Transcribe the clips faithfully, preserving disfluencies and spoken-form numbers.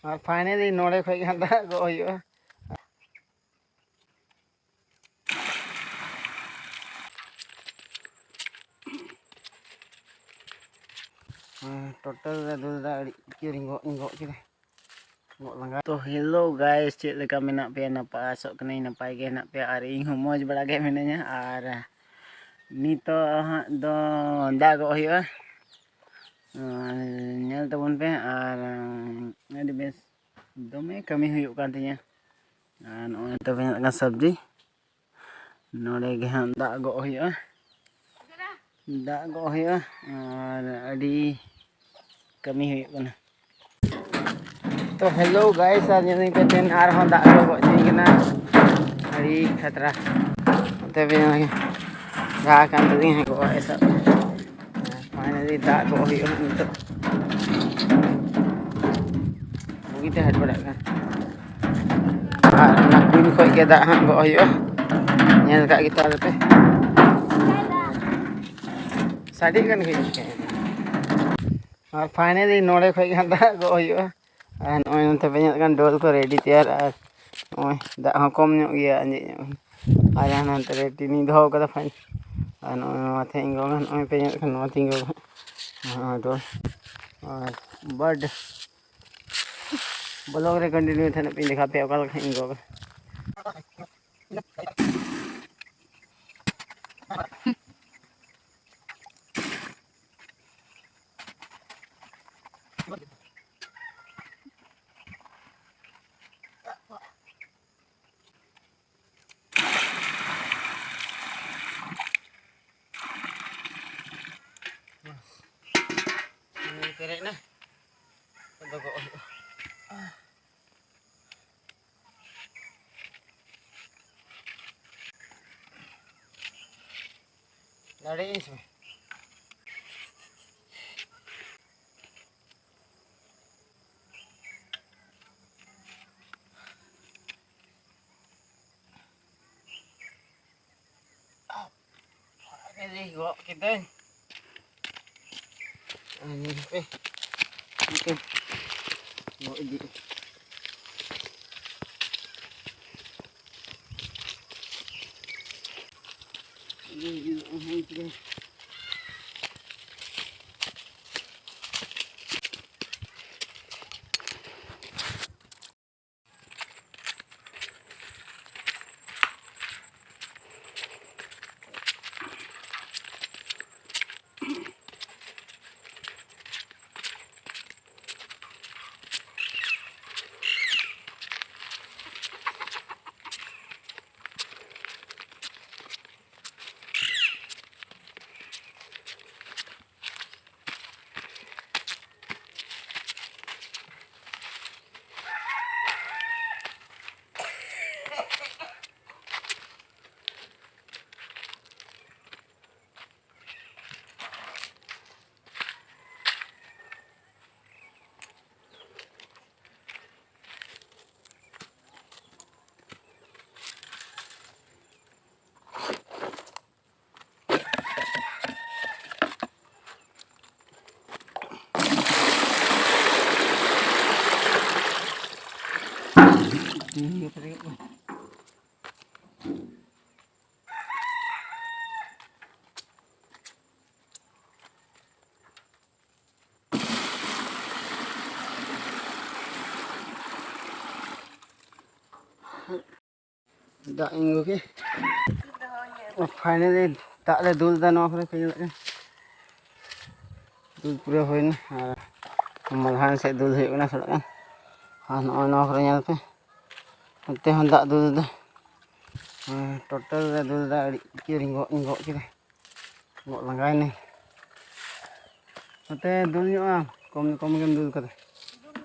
ᱟᱨ finally ᱱᱚᱰᱮ ᱠᱷᱚᱡ ᱜᱮ ᱦᱟᱸᱜ ᱫᱟᱜ ᱜᱚᱜ ᱦᱩᱭᱩᱜᱼᱟ᱾ ᱦᱮᱸ, total ᱨᱮ ᱫᱩᱞ ᱫᱟ ᱟᱹᱰᱤ ᱡᱳᱨᱤᱧ ᱜᱚᱜ, ᱤᱧ ᱜᱚᱜ ᱠᱮᱫᱟ᱾ ᱜᱚᱜ ᱞᱟᱸᱜᱟ᱾ ᱛᱚ, hello guys, ᱪᱮᱫ ᱞᱮᱠᱟ ᱢᱮᱱᱟᱜ ᱯᱮᱭᱟ? ᱱᱟᱯᱟᱭ, ᱟᱥᱚᱜ ᱠᱟᱹᱱᱟᱹᱧ ᱱᱟᱯᱟᱭ ᱜᱮ ᱦᱮᱱᱟᱜ ᱯᱮᱭᱟ ᱟᱨ ᱤᱧ ᱦᱚᱸ ᱢᱚᱡᱽ ᱵᱟᱲᱟ ᱜᱮ ᱢᱤᱱᱟᱹᱧᱟ᱾ ᱟᱨ ᱱᱤᱛᱚᱜ ᱦᱟᱸᱜ ᱫᱚ ᱫᱟᱜ ᱜᱚᱜ ᱦᱩᱭᱩᱜᱼᱟ᱾ ᱟᱨ ᱧᱮᱞ ᱛᱟᱵᱚᱱ ᱯᱮ ᱟᱨ ᱟᱹᱰᱤ ᱵᱮᱥ ᱫᱚᱢᱮ ᱠᱟᱹᱢᱤ ᱦᱩᱭᱩᱜ ᱠᱟᱱ ᱛᱤᱧᱟᱹ᱾ ᱟᱨ ᱱᱚᱜᱼᱚᱭ ᱛᱚᱵᱮ ᱧᱮᱞᱚᱜ ᱠᱟᱱᱟ ᱥᱚᱵᱽᱡᱤ᱾ ᱱᱚᱰᱮ ᱜᱮ ᱦᱟᱸᱜ ᱫᱟᱜ ᱜᱚᱜ ᱦᱩᱭᱩᱜᱼᱟ᱾ ᱫᱟᱜ ᱜᱚᱜ ᱦᱩᱭᱩᱜᱼᱟ ᱟᱨ ᱟᱹᱰᱤ ᱠᱟᱹᱢᱤ ᱦᱩᱭᱩᱜ ᱠᱟᱱᱟ᱾ ᱛᱚ, hello guys, ᱟᱨ ᱧᱮᱞ ᱯᱮ ᱛᱮᱦᱮᱧ ᱟᱨᱦᱚᱸ ᱫᱟᱜ ᱠᱚ ᱜᱚᱜ ᱦᱚᱪᱚᱧ ᱠᱟᱱᱟ᱾ ᱟᱹᱰᱤ ᱠᱷᱟᱛᱨᱟ᱾ ᱱᱚᱛᱮ ᱯᱮ ᱧᱮᱞ ᱠᱮᱫᱟ, ᱫᱟᱜ ᱠᱟᱱ ᱛᱟᱹᱞᱤᱧᱟ ᱜᱚᱜ ᱮ ᱥᱟᱵ᱾ Finally ᱫᱟᱜ ᱜᱚᱜ ᱦᱩᱭᱩᱜᱼᱟ ᱱᱤᱛᱚᱜ᱾ ᱵᱩᱜᱤᱛᱮ ᱦᱮᱰ ᱵᱟᱲᱟᱜ ᱠᱟᱱᱟ᱾ ᱟᱨ ᱚᱱᱟ ᱠᱩᱧ ᱠᱷᱚᱡ ᱜᱮ ᱫᱟᱜ ᱦᱟᱸᱜ ᱜᱚᱜ ᱦᱩᱭᱩᱜᱼᱟ᱾ ᱧᱮᱞ ᱠᱟᱜ ᱜᱮᱛᱚ ᱟᱞᱮ ᱯᱮ᱾ ᱥᱟᱰᱮ ᱠᱟᱱ ᱜᱮ ᱪᱤᱠᱟᱹᱭᱮᱱᱟ? ᱟᱨ finally ᱱᱚᱰᱮ ᱠᱷᱚᱡ ᱜᱮ ᱦᱟᱸᱜ ᱫᱟᱜ ᱜᱚᱜ ᱦᱩᱭᱩᱜᱼᱟ᱾ ᱟᱨ ᱱᱚᱜᱼᱚᱭ ᱱᱚᱛᱮ ᱯᱮ ᱧᱮᱞ ᱠᱟᱱ ᱰᱳᱞ ᱠᱚ ready ᱛᱮᱭᱟᱨ, ᱟᱨ ᱱᱚᱜᱼᱚᱭ ᱫᱟᱜ ᱦᱚᱸ ᱠᱚᱢ ᱧᱚᱜ ᱜᱮᱭᱟ, ᱟᱸᱡᱮᱫ ᱧᱚᱜ ᱜᱮᱭᱟ᱾ ᱟᱨ ᱦᱟᱱᱟ ᱱᱚᱛᱮ ᱨᱮ ᱴᱤᱱᱤᱧ ᱫᱚᱦᱚ ᱠᱟᱫᱟ ᱯᱟᱹᱦᱤᱞ᱾ ᱟᱨ ᱱᱚᱜᱼᱚᱭ ᱱᱚᱣᱟ ᱛᱮ ᱤᱧ ᱜᱚᱜᱟ, ᱱᱚᱜᱼᱚᱭ ᱯᱮ ᱧᱮᱞ ᱠᱟᱱ ᱱᱚᱣᱟ ᱛᱤᱧ ᱜᱚᱜᱟ᱾ ᱱᱚᱜᱼᱚᱭ ᱰᱳᱞ᱾ ᱟᱨ bird vlog ᱨᱮ continue ᱛᱟᱦᱮᱱ ᱯᱮ, ᱤᱧ ᱫᱮᱠᱷᱟᱣ ᱯᱮᱭᱟ ᱚᱠᱟ ᱞᱮᱠᱟ ᱤᱧ ᱜᱚᱜᱟ᱾ ᱯᱮᱨᱮᱡ ᱮᱱᱟ᱾ ᱟᱫᱚ ᱜᱚᱜ ᱦᱩᱭᱩᱜᱼᱟ᱾ ᱫᱟᱲᱮᱭᱟᱜ ᱟᱹᱧ ᱥᱮ ᱵᱟᱝ? ᱟᱨ ᱜᱚᱜ ᱠᱤᱫᱟᱹᱧ᱾ ᱟᱨ ᱧᱮᱞ ᱯᱮ, ᱢᱤᱫᱴᱮᱱ ᱜᱚᱜ ᱤᱫᱤ᱾ ᱤᱫᱤ ᱦᱩᱭᱩᱜᱼᱟ ᱦᱟᱸᱜ ᱛᱚᱵᱮ᱾ ᱫᱟᱜ ᱤᱧ ᱟᱹᱜᱩ ᱠᱮᱫ᱾ ᱯᱷᱟᱭᱱᱟᱞᱤ ᱫᱟᱜ ᱞᱮ ᱫᱩᱞ ᱮᱫᱟ ᱱᱚᱣᱟ ᱠᱚᱨᱮ, ᱯᱮ ᱧᱮᱞᱮᱫ ᱠᱟᱱ᱾ ᱫᱩᱞ ᱯᱩᱨᱟᱹᱣ ᱦᱩᱭᱱᱟ ᱟᱨ ᱢᱟᱞᱦᱟᱱ ᱥᱮᱫ ᱫᱩᱞ ᱦᱩᱭᱩᱜ ᱠᱟᱱᱟ ᱛᱷᱚᱲᱟ ᱜᱟᱱ᱾ ᱟᱨ ᱱᱚᱜᱼᱚᱭ ᱱᱚᱣᱟ ᱠᱚᱨᱮ ᱧᱮᱞ ᱯᱮ, ᱱᱚᱛᱮ ᱦᱚᱸ ᱫᱟᱜ ᱫᱩᱞ ᱮᱫᱟ᱾ ᱴᱳᱴᱟᱞ ᱞᱮ ᱫᱩᱞ ᱮᱫᱟ, ᱟᱹᱰᱤ ᱤᱠᱟᱹ ᱨᱤᱧ ᱜᱚᱜ, ᱤᱧ ᱜᱚᱜ ᱠᱮᱫᱟ, ᱜᱚᱜ ᱞᱟᱸᱜᱟᱭᱮᱱᱟᱹᱧ᱾ ᱱᱚᱛᱮ ᱫᱩᱞ ᱧᱚᱜᱼᱟ, ᱠᱚᱢ ᱠᱚᱢ ᱜᱮᱢ ᱫᱩᱞ ᱠᱟᱫᱟ᱾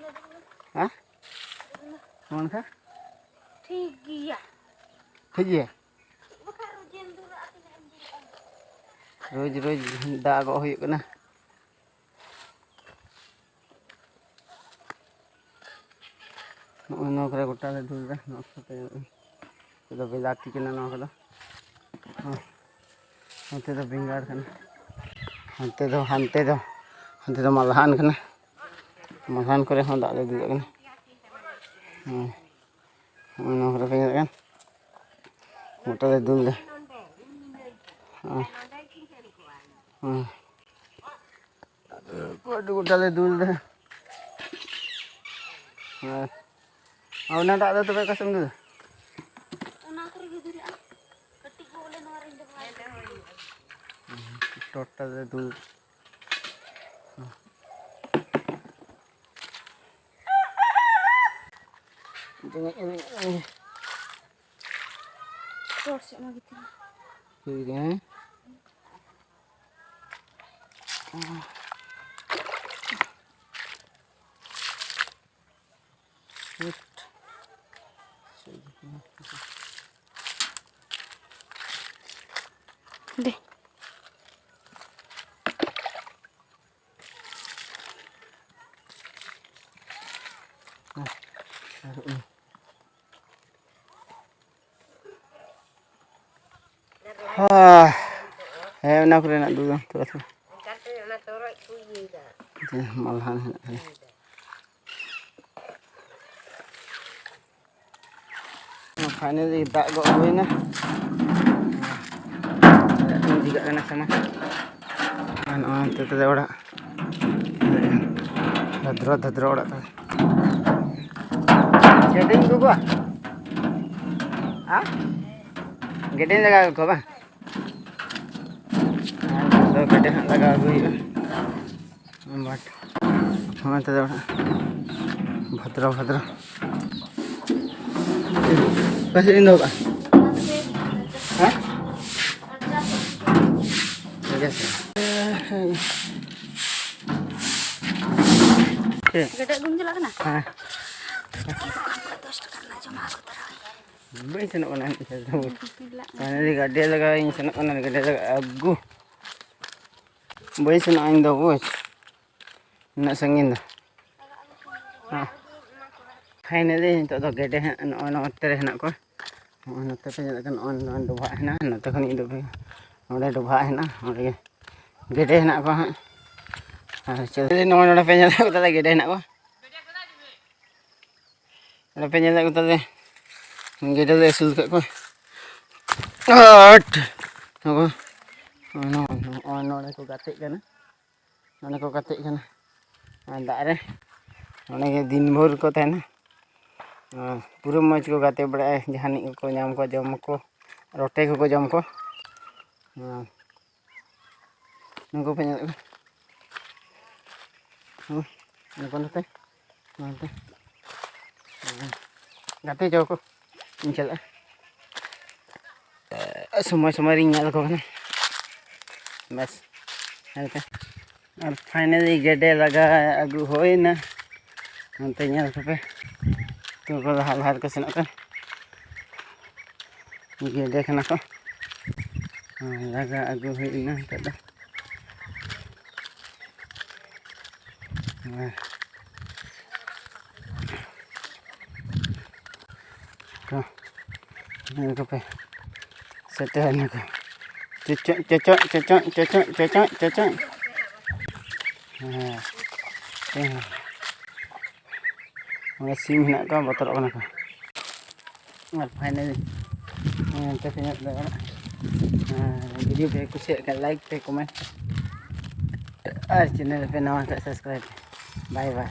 ᱦᱮᱸ? ᱱᱚᱜᱼᱚ ᱱᱚᱝᱠᱟ? ᱴᱷᱤᱠ ᱜᱮᱭᱟ᱾ ᱴᱷᱤᱠ ᱜᱮᱭᱟ? ᱵᱟᱠᱷᱟᱡ ᱨᱳᱡᱮᱢ ᱫᱩᱞᱟᱜᱼᱟ, ᱛᱤᱱᱟᱹᱜ ᱮᱢ ᱫᱩᱞᱟᱜᱼᱟ? ᱨᱳᱡᱽ ᱨᱳᱡᱽ ᱫᱟᱜ ᱜᱚᱜ ᱦᱩᱭᱩᱜ ᱠᱟᱱᱟ᱾ ᱱᱚᱜᱼᱚᱭ ᱱᱚᱣᱟ ᱠᱚᱨᱮ ᱜᱚᱴᱟ ᱞᱮ ᱫᱩᱞ ᱮᱫᱟ᱾ ᱱᱚᱣᱟ ᱠᱚᱨᱮ ᱱᱚᱛᱮ ᱫᱚ ᱵᱤᱞᱟᱹᱛᱤ ᱠᱟᱱᱟ, ᱱᱚᱣᱟ ᱠᱚᱫᱚ᱾ ᱦᱮᱸ, ᱱᱚᱛᱮ ᱫᱚ ᱵᱮᱸᱜᱟᱲ ᱠᱟᱱᱟ, ᱦᱟᱱᱛᱮ ᱫᱚ, ᱦᱟᱱᱛᱮ ᱫᱚ, ᱦᱟᱱᱛᱮ ᱫᱚ ᱢᱟᱞᱦᱟᱱ ᱠᱟᱱᱟ᱾ ᱢᱟᱞᱦᱟᱱ ᱠᱚᱨᱮ ᱦᱚᱸ ᱫᱟᱜ ᱞᱮ ᱫᱩᱞᱟᱜ ᱠᱟᱱᱟ᱾ ᱦᱮᱸ᱾ ᱱᱚᱜᱼᱚᱭ ᱱᱚᱣᱟ ᱠᱚᱨᱮ ᱯᱮ ᱧᱮᱞ ᱠᱟᱱ ᱜᱚᱴᱟ ᱞᱮ ᱫᱩᱞ ᱮᱫᱟ᱾ ᱦᱮᱸ᱾ ᱦᱮᱸ᱾ ᱟᱹᱰᱤ ᱜᱚᱴᱟ ᱞᱮ ᱫᱩᱞ ᱮᱫᱟ᱾ ᱦᱮᱸ᱾ ᱟᱨ ᱚᱱᱟ ᱫᱟᱜ ᱫᱚ ᱛᱚᱵᱮ ᱚᱠᱟ ᱥᱮᱫ ᱮᱢ ᱫᱩᱞᱟ? ᱚᱱᱟ ᱠᱚᱨᱮ ᱜᱮ ᱫᱩᱞᱟᱜᱼᱟ᱾ ᱠᱟᱹᱴᱤᱡ ᱠᱚ ᱵᱚᱞᱮ ᱱᱚᱣᱟ ᱨᱮᱧ ᱫᱚᱦᱚᱭᱟ᱾ ᱴᱚᱴᱟ ᱞᱮ ᱫᱩᱞ᱾ ᱴᱚᱨᱪ ᱮᱢᱟ ᱜᱮ ᱛᱤᱧᱟ᱾ ᱦᱩᱭ ᱜᱮ, ᱦᱮᱸ? ᱦᱩᱴ᱾ ᱫᱮ᱾ ᱦᱮᱸ, ᱟᱨ ᱩᱱᱤ᱾ ᱦᱳᱭ᱾ ᱦᱮᱸ, ᱚᱱᱟ ᱠᱚᱨᱮᱱᱟᱜ ᱫᱩ ᱫᱚ ᱛᱷᱚᱲᱟ ᱛᱷᱚᱲᱟ᱾ ᱡᱮ, ᱢᱟᱞᱦᱟᱱ ᱦᱮᱱᱟᱜ ᱠᱟᱫᱟ᱾ ᱯᱷᱟᱭᱱᱟᱞᱤ ᱫᱟᱜ ᱜᱚᱜ ᱦᱩᱭᱱᱟ᱾ ᱤᱧ ᱡᱷᱤᱜᱟᱜ ᱠᱟᱱᱟ ᱥᱮ ᱢᱟ᱾ ᱟᱨ ᱱᱚᱜᱼᱚᱭ ᱱᱚᱛᱮ ᱛᱟᱞᱮ ᱚᱲᱟᱜ᱾ ᱫᱷᱟᱫᱨᱚ ᱫᱷᱟᱫᱨᱚ ᱚᱲᱟᱜ ᱛᱟᱞᱮ᱾ ᱪᱮᱫ ᱤᱧ ᱜᱚᱜᱚ? ᱦᱮᱸ? ᱜᱮᱰᱮᱧ ᱞᱟᱜᱟᱣ ᱠᱚᱣᱟ ᱵᱟᱝ? ᱟᱨ ᱱᱤᱛᱚᱜ ᱫᱚ ᱜᱮᱰᱮ ᱦᱟᱸᱜ ᱞᱟᱜᱟᱣ ᱟᱹᱜᱩ ᱦᱩᱭᱩᱜᱼᱟ᱾ But ᱦᱚᱸᱜᱼᱚᱭ ᱛᱚ ᱵᱷᱚᱫᱨᱚ ᱵᱷᱚᱫᱨᱚ᱾ ᱚᱠᱟ ᱥᱮᱫ ᱤᱧ ᱫᱚᱦᱚ ᱠᱟᱜᱼᱟ? ᱦᱮᱸ? ᱴᱷᱤᱠ ᱟᱪᱷᱮ᱾ ᱪᱮᱫ? ᱜᱮᱰᱮ ᱟᱹᱜᱩᱢ ᱪᱟᱞᱟᱜ ᱠᱟᱱᱟ? ᱦᱮᱸ᱾ ᱫᱚᱠᱟᱱ ᱠᱷᱚᱱ ᱫᱚᱥ ᱴᱟᱠᱟ ᱨᱮᱱᱟᱜ ᱡᱚᱢᱟᱜ ᱟᱹᱜᱩ ᱛᱚᱨᱟ ᱦᱩᱭ᱾ ᱵᱟᱹᱧ ᱥᱮᱱᱚᱜ ᱠᱟᱱᱟ ᱤᱧ ᱫᱚ᱾ ᱯᱷᱟᱭᱱᱟᱞᱤ ᱜᱟᱹᱰᱤ ᱞᱟᱜᱟᱣ ᱤᱧ ᱥᱮᱱᱚᱜ ᱠᱟᱱᱟ, ᱜᱟᱹᱰᱤ ᱞᱟᱜᱟᱣ ᱟᱹᱜᱩ᱾ ᱵᱟᱹᱧ ᱥᱮᱱᱚᱜᱼᱟ ᱤᱧ ᱫᱚ, ᱵᱩᱡᱽ᱾ ᱩᱱᱟᱹᱜ ᱥᱟᱺᱜᱤᱧ ᱫᱚ᱾ ᱦᱮᱸ᱾ ᱯᱷᱟᱭᱱᱟᱞᱤ ᱱᱤᱛᱚᱜ ᱫᱚ ᱜᱮᱰᱮ ᱦᱟᱸᱜ ᱱᱚᱜᱼᱚᱭ ᱱᱚᱛᱮ ᱨᱮ ᱦᱮᱱᱟᱜ ᱠᱚᱣᱟ᱾ ᱱᱚᱜᱼᱚᱭ ᱱᱚᱛᱮ ᱯᱮ ᱧᱮᱞᱮᱫ ᱠᱟᱱ, ᱱᱚᱜᱼᱚᱭ ᱱᱚᱣᱟ ᱰᱚᱵᱷᱟᱜ ᱦᱮᱱᱟᱜᱼᱟ, ᱱᱚᱛᱮ ᱠᱷᱚᱱ ᱤᱧ ᱩᱫᱩᱜ ᱟᱯᱮ ᱠᱟᱱᱟ᱾ ᱱᱚᱸᱰᱮ ᱰᱚᱵᱷᱟᱜ ᱦᱮᱱᱟᱜᱼᱟ, ᱚᱸᱰᱮ ᱜᱮ ᱜᱮᱰᱮ ᱦᱮᱱᱟᱜ ᱠᱚᱣᱟ ᱦᱟᱸᱜ᱾ ᱟᱨ ᱪᱮᱫ ᱱᱚᱜᱼᱚᱭ ᱱᱚᱰᱮ ᱯᱮ ᱧᱮᱞᱮᱫ ᱠᱚ ᱛᱟᱞᱮ ᱜᱮᱰᱮ ᱦᱮᱱᱟᱜ ᱠᱚᱣᱟ᱾ ᱱᱚᱰᱮ ᱯᱮ ᱧᱮᱞᱮᱫ ᱠᱚ ᱛᱟᱞᱮ ᱜᱮᱰᱮ ᱞᱮ ᱟᱹᱥᱩᱞ ᱠᱟᱜ ᱠᱚᱣᱟ᱾ ᱟᱴ ᱱᱚᱜᱼᱚᱭ ᱱᱚᱜᱼᱚᱭ ᱱᱚᱰᱮ ᱠᱚ ᱜᱟᱛᱮᱜ ᱠᱟᱱᱟ᱾ ᱱᱚᱰᱮ ᱠᱚ ᱜᱟᱛᱮᱜ ᱠᱟᱱᱟ ᱟᱨ ᱫᱟᱜ ᱨᱮ᱾ ᱱᱚᱰᱮ ᱜᱮ ᱫᱤᱱ ᱵᱷᱳᱨ ᱠᱚ ᱛᱟᱦᱮᱱᱟ᱾ ᱟᱨ ᱯᱩᱨᱟᱹ ᱢᱚᱡᱽ ᱠᱚ ᱜᱟᱛᱮ ᱵᱟᱲᱟᱜᱼᱟ᱾ ᱡᱟᱦᱟᱱᱤᱡ ᱠᱚᱠᱚ ᱧᱟᱢ ᱠᱚᱣᱟ, ᱡᱚᱢ ᱟᱠᱚ, ᱨᱚᱴᱮ ᱠᱚᱠᱚ ᱡᱚᱢ ᱠᱚᱣᱟ᱾ ᱟᱨ ᱱᱩᱠᱩ ᱯᱮ ᱧᱮᱞᱮᱫ ᱠᱚᱣᱟ? ᱦᱩᱸ, ᱱᱩᱠᱩ ᱱᱚᱛᱮ, ᱱᱚᱛᱮ᱾ ᱦᱩᱸ, ᱜᱟᱛᱮ ᱦᱚᱪᱚ ᱠᱚ, ᱤᱧ ᱪᱟᱞᱟᱜᱼᱟ᱾ ᱥᱚᱢᱚᱭ ᱥᱚᱢᱚᱭ ᱨᱤᱧ ᱧᱮᱞ ᱟᱠᱚ ᱠᱟᱱᱟ᱾ ᱵᱮᱥ, ᱦᱮᱸ ᱛᱚ᱾ ᱟᱨ finally ᱜᱮᱰᱮ ᱞᱟᱜᱟ ᱟᱹᱜᱩ ᱦᱩᱭᱱᱟ᱾ ᱚᱱᱛᱮ ᱧᱮᱞ ᱠᱚᱯᱮ, ᱩᱱᱠᱩ ᱠᱚ ᱞᱟᱦᱟ ᱞᱟᱦᱟ ᱨᱮᱠᱚ ᱥᱮᱱᱚᱜ ᱠᱟᱱ᱾ ᱜᱮᱰᱮ ᱠᱟᱱᱟ ᱠᱚ᱾ ᱦᱮᱸ, ᱞᱟᱜᱟ ᱟᱹᱜᱩ ᱦᱩᱭᱱᱟ ᱱᱤᱛᱚᱜ ᱫᱚ᱾ ᱦᱮᱸ᱾ ᱠᱚ, ᱧᱮᱞ ᱠᱚᱯᱮ, ᱥᱮᱴᱮᱨ ᱮᱱᱟ ᱠᱚ᱾ ᱪᱚᱪᱚᱜ, ᱪᱚᱪᱚᱜ, ᱪᱚᱪᱚᱜ, ᱪᱚᱪᱚᱜ, ᱪᱚᱪᱚᱜ, ᱪᱚᱪᱚᱜ᱾ ᱦᱮᱸ, ᱦᱮᱸ᱾ ᱚᱸᱰᱮ ᱥᱤᱢ ᱦᱮᱱᱟᱜ ᱠᱚᱣᱟ, ᱵᱚᱛᱚᱨᱚᱜ ᱠᱟᱱᱟ ᱠᱚ᱾ ᱟᱨ finally, ᱦᱮᱸ, ᱱᱚᱛᱮ ᱯᱮ ᱧᱮᱞ ᱫᱟᱲᱮᱭᱟᱜ ᱠᱟᱱᱟ᱾ ᱦᱮᱸ, video ᱯᱮ ᱠᱩᱥᱤᱭᱟᱜ ᱠᱷᱟᱱ like ᱯᱮ, comment ᱟᱨ channel ᱯᱮ ᱱᱟᱣᱟ ᱠᱷᱟᱱ subscribe ᱯᱮ᱾ Bye bye᱾